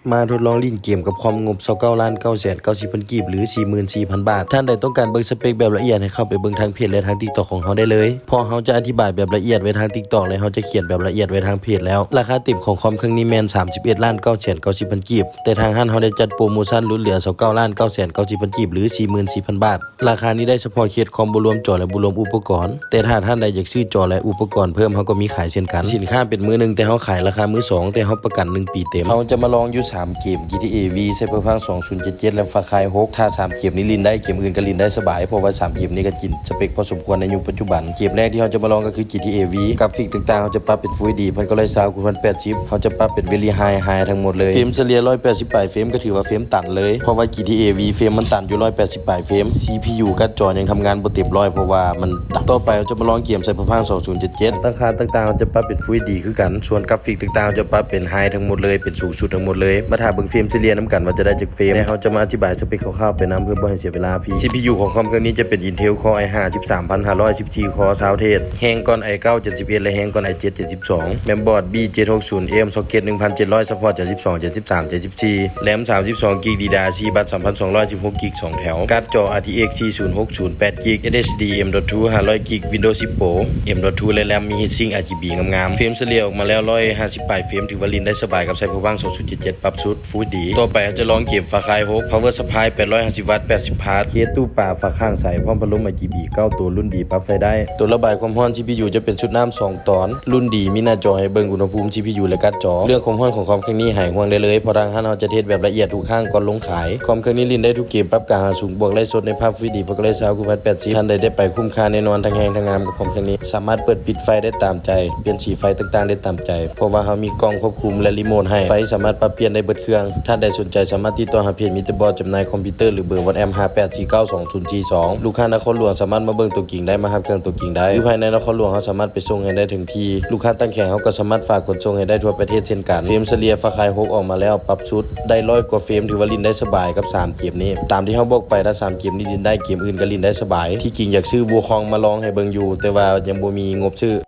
ມາທົດລອງຫຼິ້ນເກມກັບຄອມງົບຊາວເກົ້າລ້ານເກົ້າແສນເກົ້າສິບພັນກີບ ຫຼື ສີ່ໝື່ນສີ່ພັນບາດ. ທ່ານໃດຕ້ອງການເບິ່ງສະເປັກແບບລະອຽດ ໃຫ້ເຂົ້າໄປເບິ່ງທາງເພຈ ແລະ ທາງ TikTok ຂອງເຮົາໄດ້ເລີຍ, ເພາະເຮົາຈະອະທິບາຍແບບລະອຽດໄວ້ທາງ TikTok ແລະ ເຮົາຈະຂຽນແບບລະອຽດໄວ້ທາງເພຈແລ້ວ. ລາຄາເຕັມຂອງຄອມເຄື່ອງນີ້ແມ່ນ ສາມສິບເອັດລ້ານເກົ້າແສນເກົ້າສິບພັນກີບ, ແຕ່ທາງຮ້ານເຮົາໄດ້ຈັດໂປຣໂມຊັນຫຼຸດເຫຼືອ ຊາວເກົ້າລ້ານເກົ້າແສນເກົ້າສິບພັນກີບ ຫຼື ສີ່ໝື່ນສີ່ພັນບາດ. ລາຄານີ້ໄດ້ສະເພາະເຄສຄອມ ບໍ່ລວມຈໍ ແລະ ບໍ່ລວມອຸປະກອນ, ແຕ່ຖ້າທ່ານໃດຢາກຊື້ຈໍ ແລະ ອຸປະກອນເພີ່ມ ເຮົາກໍມີຂາຍເຊັ່ນກັນ. ສິນຄ້າເປັນມືໜຶ່ງ ແຕ່ເຮົາຂາຍລາຄາມືສອງ ແຕ່ເຮົາປະກັນໜຶ່ງປີເຕັມ. ເຮົາຈະມາລອງຢູ່ສາມເກມ ຈີທີເອ V, ໄຊເບີພັງ ສອງພັນເຈັດສິບເຈັດ ແລະ ຟາຄາຍ ຫົກ. ຖ້າສາມເກມນີ້ຫຼິ້ນໄດ້ ເກມອື່ນກໍຫຼິ້ນໄດ້ສະບາຍ, ເພາະວ່າສາມເກມນີ້ກໍກິນສະເປັກພໍສົມຄວນໃນຍຸກປັດຈຸບັນ. ເກມແລກທີ່ເຮົາຈະມາລອງກໍຄື ຈີທີເອ V. ກຣາຟິກຕ່າງໆ ເຮົາຈະປັບເປັນ Full ເອັດດີ ພັນເກົ້າຮ້ອຍຊາວ ຄູນ ພັນແປດສິບ. ເຮົາຈະປັບເປັນ Very High High ທັງໝົດເລີຍ. ເຟຣມສະເລ່ຍ ຮ້ອຍແປດສິບປາຍເຟຣມ ກໍຖືວ່າເຟຣມຕັນເລີຍ, ເພາະວ່າ ຈີທີເອ V ເຟຣມມັນຕັນຢູ່ ຮ້ອຍແປດສິບປາຍເຟຣມ. ຊີພີຢູ ກາດຈໍຍັງທຳງານບໍ່ເຕັມຮ້ອຍ ເພາະວ່າມັນຕັນ. ຕໍ່ໄປເຮົາຈະມາລອງເກມ ໄຊເບີພັງ ສອງພັນເຈັດສິບເຈັດ. ຕັ້ງຄ່າຕ່າງໆ ເຮົາຈະປັບເປັນ Full ເອັດດີ ຄືກັນ, ສ່ວນກຣາຟິກຕ່າງໆ ເຮົາຈະປັບເປັນ High ທັງໝົດເລີຍ, ເປັນສູງສຸດທັງໝົດເລີຍ. ມາຖ້າເບິ່ງເຟຣມສະເລ່ຍນຳກັນວ່າຈະໄດ້ຈັກເຟຣມ ແລະ ເຮົາຈະມາອະທິບາຍສະເປັກຄ່າວໆໄປນຳ ເພື່ອບໍ່ໃຫ້ເສຍເວລາຟຣີ. ຊີພີຢູ ຂອງຄອມເຄື່ອງນີ້ຈະເປັນ Intel Core i ຫ້າ ສິບສາມພັນຫ້າຮ້ອຍ ສິບສີ່ Core ຊາວ Thread, ແຮງກ່ອນ i ເກົ້າ ເຈັດສິບເອັດ ແລະ ແຮງກ່ອນ i ເຈັດ ເຈັດສິບສອງ. ແມມບອດ ບີ ເຈັດຫົກສູນ ເອັມ Socket ໜຶ່ງພັນເຈັດຮ້ອຍ Support ເຈັດສິບສອງ ເຈັດສິບສາມ ເຈັດສິບສີ່. RAM ສາມສິບສອງກິກ DDR ສີ່ ບັດ ສາມພັນສອງຮ້ອຍສິບຫົກກິກ ສອງແຖວ. ກາດຈໍ RTX ສີ່ສູນຫົກສູນ ແປດກິກ SSD M.two ຫ້າຮ້ອຍກິກ Windows ສິບ Pro M.two ແລະ RAM ມີ Heatsink RGB ງາມໆ. ເຟຣມສະເລ່ຍອອກມາແລ້ວ ຮ້ອຍຫ້າສິບປາຍເຟຣມ ຖືວ່າຫຼິ້ນໄດ້ສະບາຍກັບ Cyberpunk ສອງພັນເຈັດສິບເຈັດ ປັບຊຸດ Full ດີ. ຕໍ່ໄປເຮົາຈະລອງເກມ Far Cry ຫົກ Power Supply ແປດຮ້ອຍຫ້າສິບວັດ ແປດສິບ Watt, ເຄສຕູ້ປາຝາຂ້າງໃສ ພ້ອມພັດລົມ RGB ເກົ້າໂຕ ລຸ້ນດີ ປັບໄຟໄດ້. ໂຕລະບາຍຄວາມຮ້ອນ ຊີພີຢູ ຈະເປັນຊຸດນ້ຳສອງຕອນ, ລຸ້ນດີ ມີໜ້າຈໍໃຫ້ເບິ່ງ ອຸນຫະພູມ ຊີພີຢູ ແລະ ກາດຈໍ. ເລື່ອງຄວາມຮ້ອນຂອງຄອມເຄື່ອງນີ້ຫາຍຫ່ວງໄດ້ເລີຍ, ເພາະທາງຮ້ານເຮົາຈະເຮັດແບບລະອຽດທຸກຄັ້ງກ່ອນລົງຂາຍ. ຄອມເຄື່ອງນີ້ຫຼິ້ນໄດ້ທຸກເກມ, ປັບກາງຫາສູງ, ບວກໄລສົດໃນພາບ Full ດີ ພັນເກົ້າຮ້ອຍຊາວ ຄູນ ພັນແປດສິບ. ທ່ານໃດໄດ້ໄປ ຄຸ້ມຄ່າແນ່ນອນ, ທັງແຮງທັງງາມກັບຄອມເຄື່ອງນີ້. ສາມາດເປີດປິດໄຟໄດ້ຕາມໃຈ, ປ່ຽນສີໄຟຕ່າງໆໄດ້ຕາມໃຈ, ເພາະວ່າເຮົາມີກ່ອງຄວບຄຸມ ແລະ ຣີໂມດໃຫ້. ໄຟສາມາດປັບປ່ຽນໄດ້ເບິດເຄື່ອງ. ທ່ານໃດສົນໃຈສາມາດຕິດຕໍ່ຫາເພຈມິດເຕີບອດຈຳໜ່າຍຄອມພິວເຕີ ຫຼື ເບີ WhatsApp ຫ້າແປດສີ່ເກົ້າສອງສູນສີ່ສອງ. ລູກຄ້ານະຄອນຫຼວງສາມາດມາເບິ່ງຕົວຈິງໄດ້, ມາຮັບເຄື່ອງຕົວຈິງໄດ້. ຢູ່ພາຍໃນນະຄອນຫຼວງເຮົາສາມາດໄປສົ່ງໃຫ້ໄດ້ເຖິງທີ່. ລູກຄ້າຕ່າງແຂວງເຮົາກໍສາມາດຝາກຂົນສົ່ງໃຫ້ໄດ້ທົ່ວປະເທດເຊັ່ນກັນ. ເຟຣມສະເລ່ຍ Far Cry ຫົກອອກມາແລ້ວ, ປັບຊຸດໄດ້ຮ້ອຍກວ່າເຟຣມ, ຖືວ່າຫຼິ້ນໄດ້ສະບາຍກັບສາມເກມນີ້. ຕາມທີ່ເຮົາບອກໄປ, ຖ້າສາມເກມນີ້ຫຼິ້ນໄດ້, ເກມອື່ນກໍຫຼິ້ນໄດ້ສະບາຍ. ທີ່ຈິງຢາກຊື້ Wukong ມາລອງໃຫ້ເບິ່ງຢູ່, ແຕ່ວ່າຍັງບໍ່ມີງົບຊື້.